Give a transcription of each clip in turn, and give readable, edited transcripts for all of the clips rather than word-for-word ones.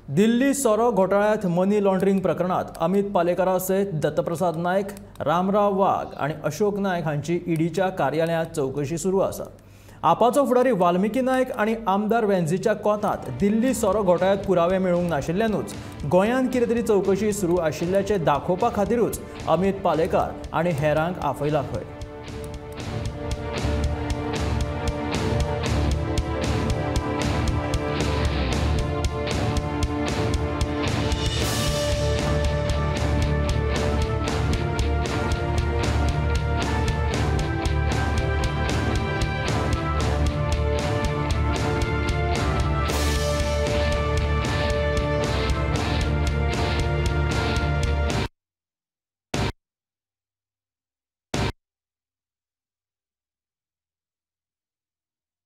दिल्ली सोरो घोटाळ्यांत money laundering प्रकरणात अमित पालेकारा सयत दत्तप्रसाद नायक, रामराव वाघ आनी अशोक नायक हांची ईडीच्या कार्यालयांत चवकशी सुरू आसा. आपाचो फुडारी वाल्मिकी नायक आनी आमदार वेंझीच्या कोतांत दिल्ली सोरो घोटाळ्यांत पुरावे मेळूंक नाशिल्ल्यानूच गोंयांत कितें तरी चवकशी सुरू आशिल्ल्याचें दाखोवपा खातीरूच अमित पालेकार आनी हेरांक आपयला खंय.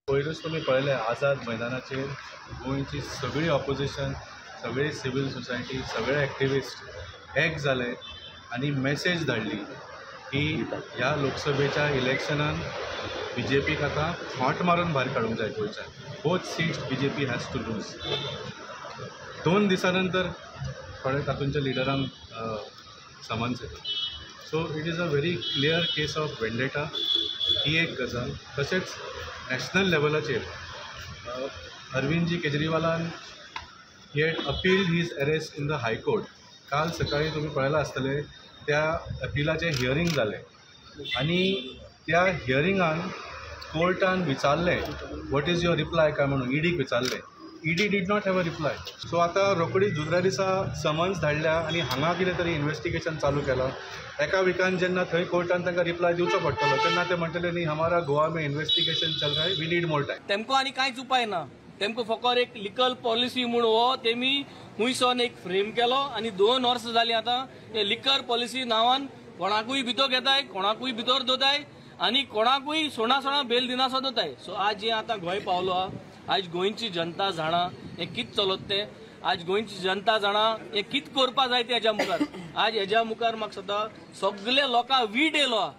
पयरूच तुमी पळयलें आझाद मैदानाचेर गोंयची सगळी ऑपोजिशन, सगळी सिवील सोसायटी, सगळे एक्टिविस्ट एक जाले आनी मॅसेज धाडली की ह्या लोकसभेच्या इलेक्शनान बी जे पीक आतां खोंट मारून भायर काडूंक जाय गोंयच्यान. Both seats B J P has to lose. 2 दिसां नंतर थोडे तातूंच्या लिडरांक समन्स येता. So it is a very clear case of vendetta. ही एक गजाल. तशेंच नॅशनल लेवलाचेर Arvindji केजरीवालान he had appealed his arrest in the high court. काल सकाळी तुमी पळयलां आसतलें त्या अपिलाचें हियरींग जालें आनी त्या हियरिंगान कोर्टान विचारलें what is your reply काय म्हणून ईडीक विचारलें. ED did not have a reply. So आतां रोखडीच दुसऱ्या दिसा समन्स धाडल्या आनी हांगा कितें तरी इन्वेस्टिगेशन चालू केलां. एका विकान जेन्ना थंय कोर्टान तांकां रिप्लाय दिवचो पडटलो तेन्ना ते म्हणटले न्ही हमारा गोवा में इन्वेस्टिगेशन चल रहा है, we need more time. तेमकां आनी कांयच उपाय ना. तेमकां फकत एक लिकल पॉलिसी म्हूण हो तेमी खुंयसोन एक फ्रेम केलो आनी 2 वर्सां जालीं आतां हे लिकर पॉलिसी नांवान कोणाकूय भितर घेताय, कोणाकूय भितर दवरताय आनी कोणाकूय सोणा सोणा बेल दिनासो दवरताय. सो आज हें आतां गोंय पावलो आहा. आज गोंयची जनता जाणा हें कितें चलत तें, आज गोंयची जनता जाणा हें कितें करपा जाय तें हेज्या मुखार. आज हेज्या मुखार म्हाका सदां सगळे लोकांक वीट येयलो आहा.